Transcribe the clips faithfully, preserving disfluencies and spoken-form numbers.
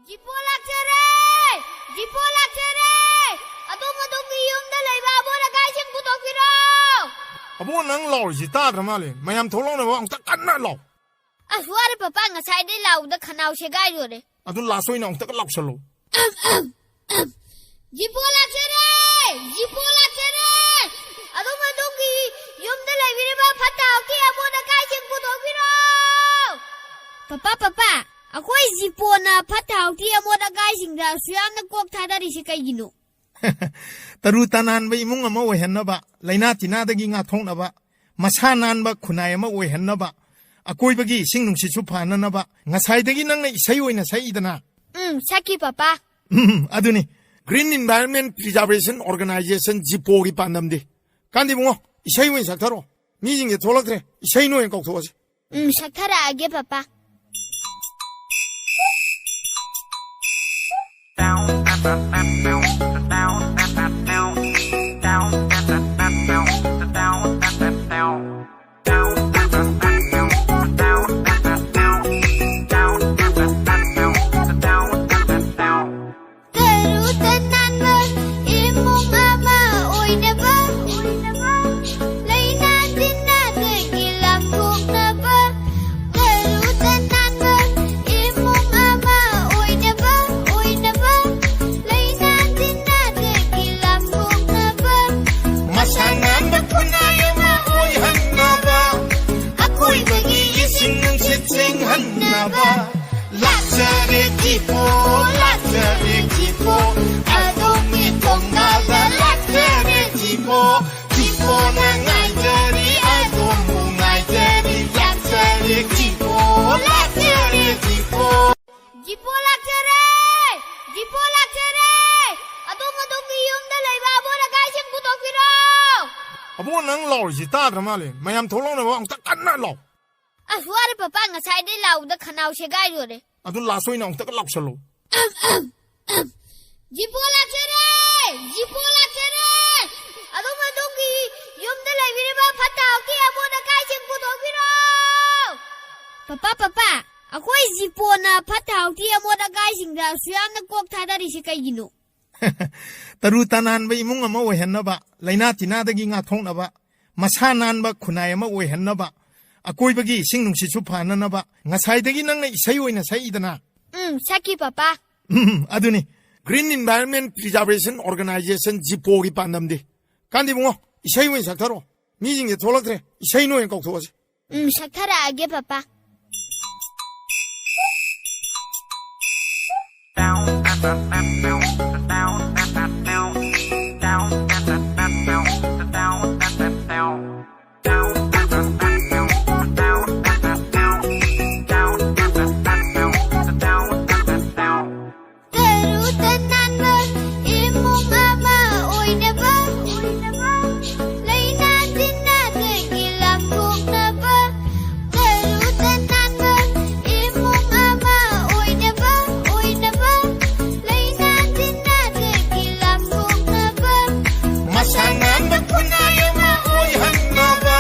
ꯖꯤꯄꯣ ꯂꯥꯛꯆꯔꯦ! ꯖꯤꯄꯣ ꯂꯥꯛꯆꯔꯦ! ꯑꯗꯣꯝ ꯑꯗꯣꯝꯒꯤ ꯌꯨꯝꯗ ꯂꯩꯕ ꯑꯃꯣꯠ ꯑꯀꯥꯏꯁꯤꯡ ꯄꯨꯊꯣꯛꯄꯤꯔꯣ! ꯑꯕꯣ, ꯅꯪ ꯂꯥꯎꯔꯤꯁꯤ ꯇꯥꯗ꯭ꯔ ꯃꯥꯜꯂꯦ꯫ ꯃꯌꯥꯝ ꯊꯣꯛꯂꯛꯅꯕ ꯑꯃꯨꯛꯇ ꯀꯟꯅ ꯂꯥꯎ꯫ ꯑꯁ, ꯋꯥꯔꯦ ꯄꯄꯥ, ꯉꯁꯥꯏꯗꯩ ꯂꯥꯎꯕꯗ ꯈꯅꯥꯎ ꯁꯦꯒꯥꯏꯗꯣꯔꯦ꯫ ꯑꯗꯨ ꯂꯥꯁ ꯑꯣꯏꯅ ꯑꯃꯨꯛꯇꯒ ꯂꯥꯎꯁꯜꯂꯣ꯫ ꯖꯤꯄꯣ ꯂꯥꯛꯆꯔꯦ! ꯖꯤꯄꯣ ꯂꯥꯛꯆꯔꯦ! ꯑꯗꯣꯝ ꯑꯗꯣꯝꯒꯤ ꯌꯨꯝꯗ ꯂꯩꯕꯤꯔꯤꯕ ꯐꯠꯇ ꯍꯥꯎꯊꯤ ꯑꯃꯣꯠ ꯑꯀꯥꯏꯁꯤꯡ ꯄꯨꯊꯣꯛꯄꯤꯔꯣ! ꯄꯄꯥ, ꯄꯄꯥ, ꯑꯩꯈꯣꯏ ꯖꯤꯄꯣꯅ ꯐꯠꯇ ꯍꯥꯎꯊꯤ ꯑꯃꯣꯠ ꯑꯀꯥꯏꯁꯤꯡꯗ ꯑꯁꯨꯛ ꯌꯥꯝꯅ ꯀꯣꯛ ꯊꯥꯗꯔꯤꯁꯤ ꯀꯩꯒꯤꯅꯣ? ꯇꯔꯨ ꯇꯅꯥꯟꯕ ꯏꯃꯨꯡ ꯑꯃ ꯑꯣꯏꯍꯟꯅꯕ, ꯂꯥꯏꯅꯥ ꯇꯤꯟꯅꯥꯗꯒꯤ ꯉꯥꯛꯊꯣꯛꯅꯕ, ꯃꯁꯥ ꯅꯥꯟꯕ ꯈꯨꯟꯅꯥꯏ ꯑꯃ ꯑꯣꯏꯍꯟꯅꯕ, ꯑꯀꯣꯏꯕꯒꯤ ꯏꯁꯤꯡ ꯅꯨꯡꯁꯤꯠꯁꯨ ꯐꯅꯅꯕ, ꯉꯁꯥꯏꯗꯒꯤ ꯅꯪꯅ ꯏꯁꯩ ꯑꯣꯏꯅ ꯁꯛꯏꯗꯅ꯫ ꯎꯝ, ꯁꯛꯈꯤ, ꯄꯄꯥ꯫ ꯎꯝ, ꯑꯗꯨꯅꯤ꯫ Green Environment Preservation Organization, ꯖꯤꯄꯣꯒꯤ ꯄꯥꯟꯗꯝꯗꯤ꯫ ꯀꯥꯟꯗꯦ ꯏꯕꯨꯡꯉꯣ, ꯏꯁꯩ ꯑꯣꯏꯅ ꯁꯛꯊꯔꯣ꯫ ꯃꯤꯁꯤꯡꯁꯦ ꯊꯣꯛꯂꯛꯇ꯭ꯔꯦ, ꯏꯁꯩꯅ ꯑꯣꯏꯅ ꯀꯧꯊꯣꯛꯑꯁꯤ꯫ ꯎꯝ, ꯁꯛꯊꯔꯛꯑꯒꯦ, ꯄꯄꯥ꯫ ꯇꯔꯨ ꯇꯅꯥꯟꯕ ꯏꯃꯨꯡ ꯑꯃ ꯑꯣꯏꯅꯕ, ꯂꯥꯏꯅꯥ ꯇꯤꯟꯅꯥꯗꯒꯤ ꯂꯥꯞꯊꯣꯛꯅꯕ, ꯇꯔꯨ ꯇꯅꯥꯟꯕ ꯏꯃꯨꯡ ꯑꯃ ꯑꯣꯏꯅꯕ, ꯑꯣꯏꯅꯕ, ꯂꯥꯏꯅꯥ ꯇꯤꯟꯅꯥꯗꯒꯤ ꯂꯥꯞꯊꯣꯛꯅꯕ, ꯃꯁꯥ ꯅꯥꯟꯕ ꯈꯨꯟꯅꯥꯏ ꯑꯃ ꯑꯣꯏꯍꯟꯅꯕ, ꯑꯀꯣꯏꯕꯒꯤ ꯏꯁꯤꯡ ꯅꯨꯡꯁꯤꯠ ꯁꯦꯡꯍꯟꯅꯕ, ꯂꯥꯛꯆꯔꯦ ꯖꯤꯄꯣ, ꯂꯥꯛꯆꯔꯦ ꯖꯤꯄꯣ, ꯑꯗꯣꯝꯒꯤ ꯊꯣꯡꯒꯥꯜꯗ ꯂꯥꯛꯆꯔꯦ ꯖꯤꯄꯣ, ꯖꯤꯄꯣꯅ ꯉꯥꯏꯖꯔꯤ, ꯑꯗꯣꯝꯕꯨ ꯉꯥꯏꯖꯔꯤ, ꯂꯥꯛꯆꯔꯦ ꯖꯤꯄꯣ, ꯂꯥꯛꯆꯔꯦ ꯖꯤꯄꯣ꯫ ꯖꯤꯄꯣ ꯂꯥꯛꯆꯔꯦ! ꯖꯤꯄꯣ ꯂꯥꯛꯆꯔꯦ! ꯑꯗꯣꯝ ꯑꯗꯣꯝꯒꯤ ꯌꯨꯝꯗ ꯂꯩꯕ ꯑꯃꯣꯠ ꯑꯀꯥꯏꯁꯤꯡ ꯄꯨꯊꯣꯛꯄꯤꯔꯣ! ꯑꯕꯣ, ꯅꯪ ꯂꯥꯎꯔꯤꯁꯤ ꯇꯥꯗ꯭ꯔ ꯃꯥꯜꯂꯦ꯫ ꯃꯌꯥꯝ ꯊꯣꯛꯂꯛꯅꯕ ꯑꯃꯨꯛꯇ ꯀꯟꯅ ꯂꯥꯎ꯫ ꯑꯁ, ꯋꯥꯔꯦ ꯄꯄꯥ, ꯉꯁꯥꯏꯗꯩ ꯂꯥꯎꯕꯗ ꯈꯅꯥꯎ ꯁꯦꯒꯥꯏꯗꯣꯔꯦ꯫ ꯑꯗꯨ ꯂꯥꯁ ꯑꯣꯏꯅ ꯑꯃꯨꯛꯇꯒ ꯂꯥꯎꯁꯜꯂꯣ꯫ ꯖꯤꯄꯣ ꯂꯥꯛꯆꯔꯦ! ꯖꯤꯄꯣ ꯂꯥꯛꯆꯔꯦ! ꯑꯗꯣꯝ ꯑꯗꯣꯝꯒꯤ ꯌꯨꯝꯗ ꯂꯩꯕꯤꯔꯤꯕ ꯐꯠꯇ ꯍꯥꯎꯊꯤ ꯑꯃꯣꯠ ꯑꯀꯥꯏꯁꯤꯡ ꯄꯨꯊꯣꯛꯄꯤꯔꯣ! ꯄꯄꯥ, ꯄꯄꯥ, ꯑꯩꯈꯣꯏ ꯖꯤꯄꯣꯅ ꯐꯠꯇ ꯍꯥꯎꯊꯤ ꯑꯃꯣꯠ ꯑꯀꯥꯏꯁꯤꯡꯗ ꯑꯁꯨꯛ ꯌꯥꯝꯅ ꯀꯣꯛ ꯊꯥꯗꯔꯤꯁꯤ ꯀꯩꯒꯤꯅꯣ? ꯇꯔꯨ ꯇꯅꯥꯟꯕ ꯏꯃꯨꯡ ꯑꯃ ꯑꯣꯏꯍꯟꯅꯕ, ꯂꯥꯏꯅꯥ ꯇꯤꯟꯅꯥꯗꯒꯤ ꯉꯥꯛꯊꯣꯛꯅꯕ, ꯃꯁꯥ ꯅꯥꯟꯕ ꯈꯨꯟꯅꯥꯏ ꯑꯃ ꯑꯣꯏꯍꯟꯅꯕ, ꯑꯀꯣꯏꯕꯒꯤ ꯏꯁꯤꯡ ꯅꯨꯡꯁꯤꯠꯁꯨ ꯐꯅꯅꯕ ꯉꯁꯥꯏꯗꯒꯤ ꯅꯪꯅ ꯏꯁꯩ ꯑꯣꯏꯅ ꯁꯛꯏꯗꯅ꯫ ꯎꯝ, ꯁꯛꯈꯤ, ꯄꯥꯄꯥ꯫ ꯎꯝ, ꯑꯗꯨꯅꯤ꯫ Green Environment Preservation Organization, ꯖꯤꯄꯣꯒꯤ ꯄꯥꯟꯗꯝꯗꯤ꯫ ꯀꯥꯟꯗꯤ ꯏꯕꯨꯡꯉꯣ, ꯏꯁꯩ ꯑꯣꯏꯅ ꯁꯛꯊꯔꯣ꯫ ꯃꯤꯁꯤꯡꯁꯦ ꯊꯣꯛꯂꯛꯇ꯭ꯔꯦ, ꯏꯁꯩꯅ ꯑꯣꯏꯅ ꯀꯧꯊꯣꯛꯑꯁꯤ꯫ ꯎꯝ, ꯁꯛꯊꯔꯛꯑꯒꯦ, ꯄꯥꯄꯥ꯫ ꯇꯔꯨ ꯇꯅꯥꯟꯕ ꯏꯃꯨꯡ ꯑꯃ ꯑꯣꯏꯅꯕ, ꯂꯥꯏꯅꯥ ꯇꯤꯟꯅꯥꯗꯒꯤ ꯂꯥꯞꯊꯣꯛꯅꯕ꯫ ꯇꯔꯨ ꯇꯅꯥꯟꯕ ꯏꯃꯨꯡ ꯑꯃ ꯑꯣꯏꯅꯕ, ꯑꯣꯏꯅꯕ, ꯂꯥꯏꯅꯥ ꯇꯤꯟꯅꯥꯗꯒꯤ ꯂꯥꯞꯊꯣꯛꯅꯕ꯫ ꯃꯁꯥ ꯅꯥꯟꯕ ꯈꯨꯟꯅꯥꯏ ꯑꯃ ꯑꯣꯏꯍꯟꯅꯕ,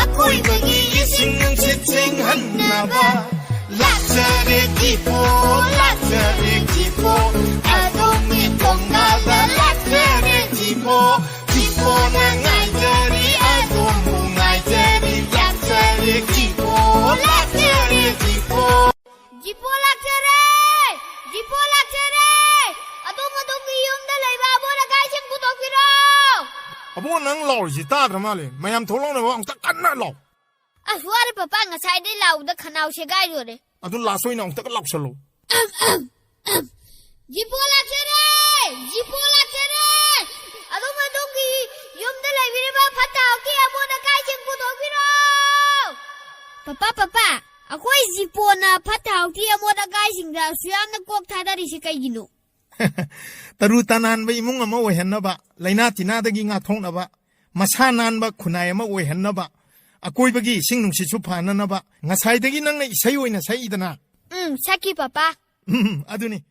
ꯑꯀꯣꯏꯕꯒꯤ ꯏꯁꯤꯡ ꯅꯨꯡꯁꯤꯠ ꯁꯦꯡꯍꯟꯅꯕ꯫ ꯂꯥꯛꯆꯔꯦ ꯖꯤꯄꯣ, ꯂꯥꯛꯆꯔꯦ ꯖꯤꯄꯣ, ꯑꯗꯣꯝꯒꯤ ꯊꯣꯡꯒꯥꯜꯗ ꯂꯥꯛꯆꯔꯦ ꯖꯤꯄꯣ꯫ ꯖꯤꯄꯣꯅ ꯉꯥꯏꯖꯔꯤ, ꯑꯗꯣꯝꯕꯨ ꯉꯥꯏꯖꯔꯤ, ꯂꯥꯛꯆꯔꯦ ꯖꯤꯄꯣ, ꯂꯥꯛꯆꯔꯦ ꯖꯤꯄꯣ꯫ ꯖꯤꯄꯣ ꯂꯥꯛꯆꯔꯦ! ꯖꯤꯄꯣ ꯂꯥꯛꯆꯔꯦ! ꯑꯗꯣꯝ ꯑꯗꯣꯝꯒꯤ ꯌꯨꯝꯗ ꯂꯩꯕ ꯑꯃꯣꯠ ꯑꯀꯥꯏꯁꯤꯡ ꯄꯨꯊꯣꯛꯄꯤꯔꯣ! ꯑꯕꯣ, ꯅꯪ ꯂꯥꯎꯔꯤꯁꯤ ꯇꯥꯗ꯭ꯔ ꯃꯥꯜꯂꯦ꯫ ꯃꯌꯥꯝ ꯊꯣꯛꯂꯛꯅꯕ ꯑꯃꯨꯛꯇ ꯀꯟꯅ ꯂꯥꯎ꯫ ꯑꯁ, ꯋꯥꯔꯦ ꯄꯥꯄꯥ, ꯉꯁꯥꯏꯗꯩ ꯂꯥꯎꯕꯗ ꯈꯅꯥꯎ ꯁꯦꯒꯥꯏꯗꯣꯔꯦ꯫ ꯑꯗꯨ ꯂꯥꯁ ꯑꯣꯏꯅ ꯑꯃꯨꯛꯇꯒ ꯂꯥꯎꯁꯜꯂꯣ꯫ ꯖꯤꯄꯣ ꯂꯥꯛꯆꯔꯦ! ꯖꯤꯄꯣ ꯂꯥꯛꯆꯔꯦ! ꯑꯗꯣꯝ ꯑꯗꯣꯝꯒꯤ ꯌꯨꯝꯗ ꯂꯩꯕꯤꯔꯤꯕ ꯐꯠꯇ ꯍꯥꯎꯊꯤ ꯑꯃꯣꯠ ꯑꯀꯥꯏꯁꯤꯡ ꯄꯨꯊꯣꯛꯄꯤꯔꯣ! ꯄꯥꯄꯥ, ꯄꯥꯄꯥ, ꯑꯩꯈꯣꯏ ꯖꯤꯄꯣꯅ ꯐꯠꯇ ꯍꯥꯎꯊꯤ ꯑꯃꯣꯠ ꯑꯀꯥꯏꯁꯤꯡꯗ ꯑꯁꯨꯛ ꯌꯥꯝꯅ ꯀꯣꯛ ꯊꯥꯗꯔꯤꯁꯤ ꯀꯩꯒꯤꯅꯣ? ꯇꯔꯨ ꯇꯅꯥꯟꯕ ꯏꯃꯨꯡ ꯑꯃ ꯑꯣꯏꯍꯟꯅꯕ, ꯂꯥꯏꯅꯥ ꯇꯤꯟꯅꯥꯗꯒꯤ ꯉꯥꯛꯊꯣꯛꯅꯕ, ꯃꯁꯥ ꯅꯥꯟꯕ ꯈꯨꯟꯅꯥꯏ ꯑꯃ ꯑꯣꯏꯍꯟꯅꯕ, ꯑꯀꯣꯏꯕꯒꯤ ꯏꯁꯤꯡ ꯅꯨꯡꯁꯤꯠꯁꯨ ꯐꯅꯅꯕ ꯉꯁꯥꯏꯗꯒꯤ ꯅꯪꯅ ꯏꯁꯩ ꯑꯣꯏꯅ ꯁꯛꯏꯗꯅ꯫ ꯎꯝ, ꯁꯛꯈꯤ, ꯄꯥꯄꯥ꯫ ꯎꯝ, ꯑꯗꯨꯅꯤ꯫